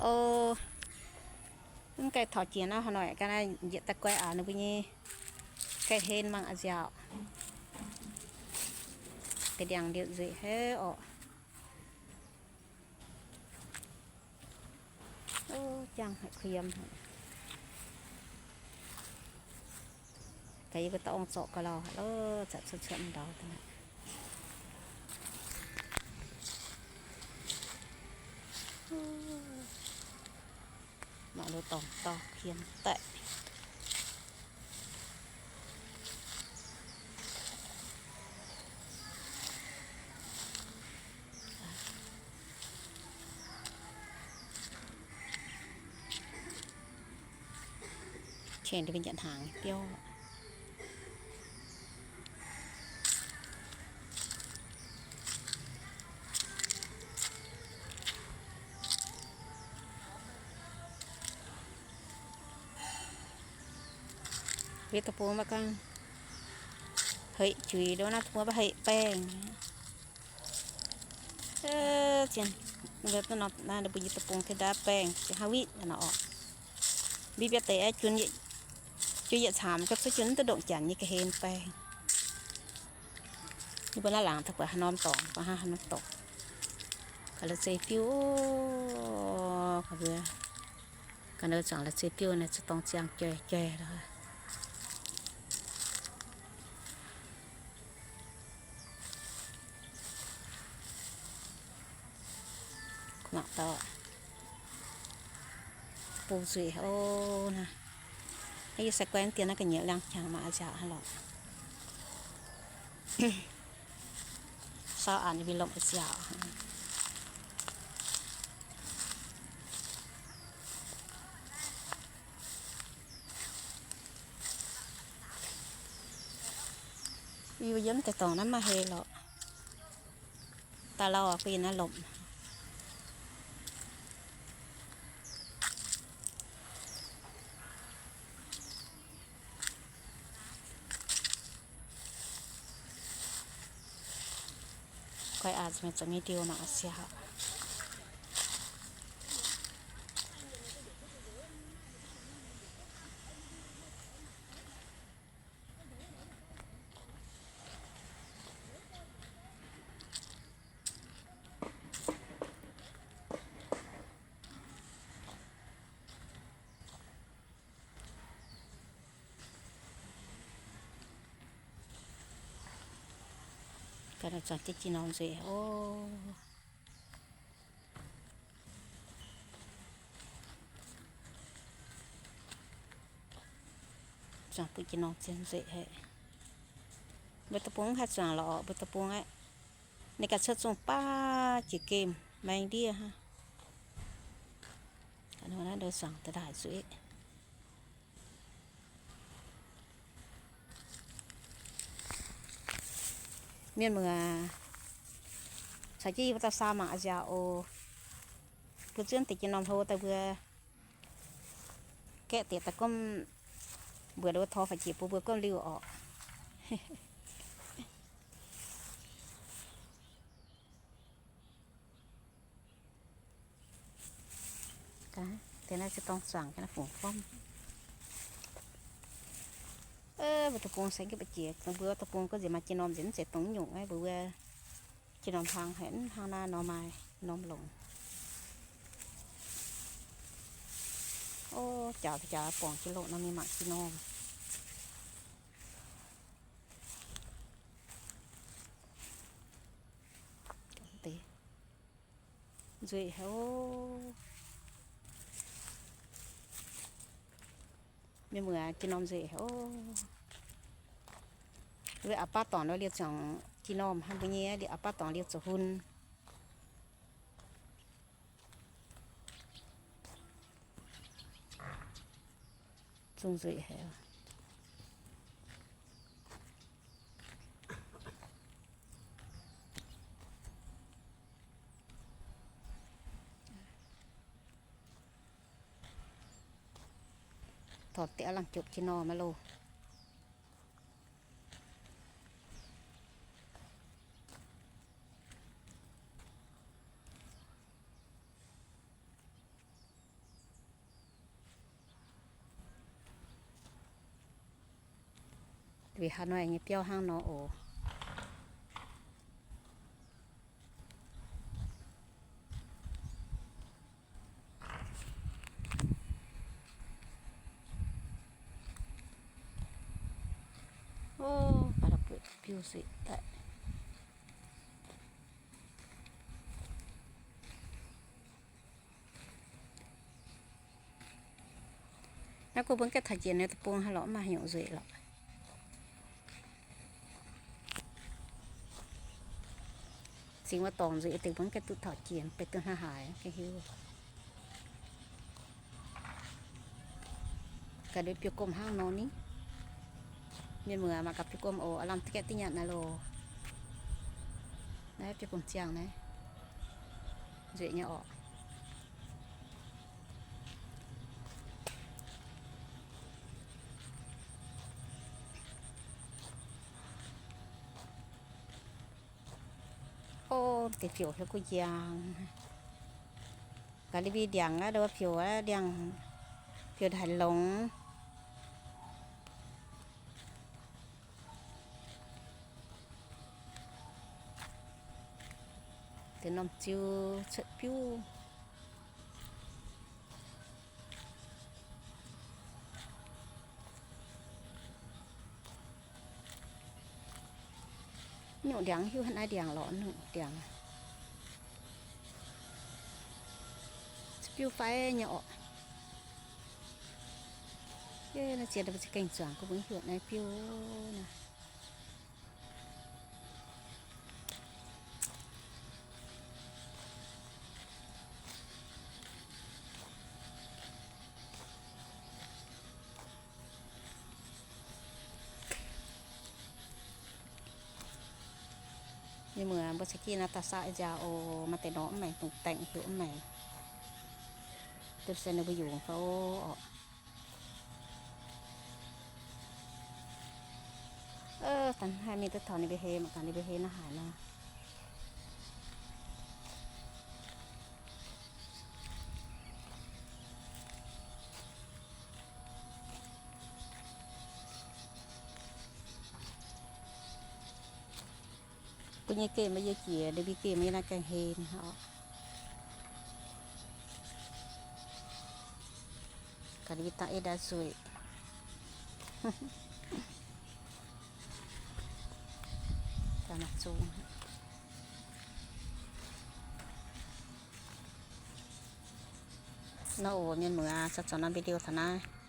O, mv gaengh taux jiex naaiv hnoi ga'naaiv njiec daaih guai aac ninh mbuo nyei gaih hlen mangc a'nziaauc. Ga'ndiangx ndiouc nzueic haic orqc. O, jangx haic kuh yiem haic. Gaax yie mbuo dorh ong zorc ga'lauh haic loh, zanc cuotv cuotv ndau daaih. Mangc loz-dorngx dau hien daic. Tengx ninh mbuo nyanc hnaangx biauv. Mbuo deic-bung maiv gorngv haic juix, nduov naaiv deic-bung maiv haic baengh. Zien, naaiv mbuo nyei deic-bung taux ndaamv baengh ziouc hnangv witv nor orqc. Mbiv biauv deix jun, jun yietc caamx ga'zuqv jun mv duqv ndongc janx nyei ga'hlen baengh. Yie mbuo naaiv laangz daaih buatc haaix norm dorngx, buatc hnangv haaix norm dorngx. Ga'naaiv zeiv-fiuv, ga'naaiv zuangx la'zeiv-fiuv naaiv za'gengh dorng ziangh jai-jai lorqc. Mangc daaih, bung nzueic oc naaiv. Yie sai guai dien naaiv ga'nyiec liangx-jangx mangc a'nziaauc hnangv lorqc. Saauv aqc ninh mbuo lomc a'nziaauc. Yie mbuo yiem deix dorngx naaiv maiv hei lorqc. Daaih lauh bun yie naaiv lomc. Guai aqc, mienh zoux nyei ndiuh mangc a'nziaauc. Ga'naaiv zuangx jienv jiex norm nzueic oc. Zuangx bun jiex norm zien nzueic haic. Mbuo deic-bung haih zuangx lorqc, mbuo deic-bung aqv. Ninh ganh cuotv zungh baav jiex gemh maeng ndiev hnangv. Naaiv nduov zuangx daaih ndaaih zuiz. Mienh muoz, caux jienv yie mbuo dauh saau mangc a'nziaauc oc. Mbuo zuov deix jiex norm hlo daaih mbuo gaeqv diex daaih gomv mbuox ninh mbuo tor faix jiex bun mbuo gomv liuh orqc. Deix naaiv se dorng zuangx ga'naaiv fungx formv. Mbuo deic-bung se gengh ba'jiex, mbuo deic-bung gorngv nziex maaih jiex norm nziex mv zeiz dongh nyungc aqv, mbuo wuov jiex norm hlang haic, hnangv naaiv norm maaih norm longc. O, jaux jaux borngc jiex loqc nor mingh mangc jiex norm. Nzueic haic oc. Mienh muoz, jiex norm nzueic haic oc. Liuz a'baav dorngc nor liuz ziangx jiex norm hnangv mbuo nyei, liuz a'baav dorngc liuz zoux hun. Zungh nzueic haic. Torc diqv aav langh jopc jiex norm maiv loh. Weic haaix nor nyei biauv hnangv nor oc. Ov, baac la'buoqc biuv zuiz daaih. Naaiv go mbuo gaengh taux jiex naaiv deic-bung haaix lorqc, mv maaih haaix nyungc nzueic lorqc. Zingx wuov dorngx nzueic deix mbuo gaengh duqv taux jiex, benx duqv hnangv haaix gaengh hiuv. Gaax nduov biouv-gomh hnangv nor ni. Mienh muoz mangc gaax biouv-gomh oc, aav lamh gaeqv duqv nyanc naaiv loh. Naaiv biouv-gomh ziangh naaiv. Nzueic nyei orqc. Ov, deix fiouc hiuv kuv njang. Gaax li mbi ndiangx aqv, nduov fiouc aqv, ndiangx fiouc haic longx. Deix norm ziu cuotv biuv. Nyungc ndiangx hiuv hnangv naaiv ndiangx lorqc, nyungc ndiangx. Cuotv biuv fai nyei orqc. Yie naaiv ziex mbuo za'gengh zuangx gu mbuo hiuv naaiv biuv naaiv. Mienh muoz, mbuo caux jienv naaiv daaih saauv nziaaux oc. Maaih deix norm mv maengc, dongh daengx heuc mv maengc. Duqv se ninh mbuo yungz fai oc. Ov, da'hnangv mingh duqv taux ninh mbuo hei, mangc gaax ninh mbuo hei naaiv haaix nor. Mbuo nyei gemh mbuo yie jiex, ninh mbuo gemh mbuo yie naaiv gaengh hei oc. Gaax ninh mbuo dangh ei ndaav nzueic. Daaih mangc zungh. Nor oc, mienh muoz, se zorc norm video taux naaiv.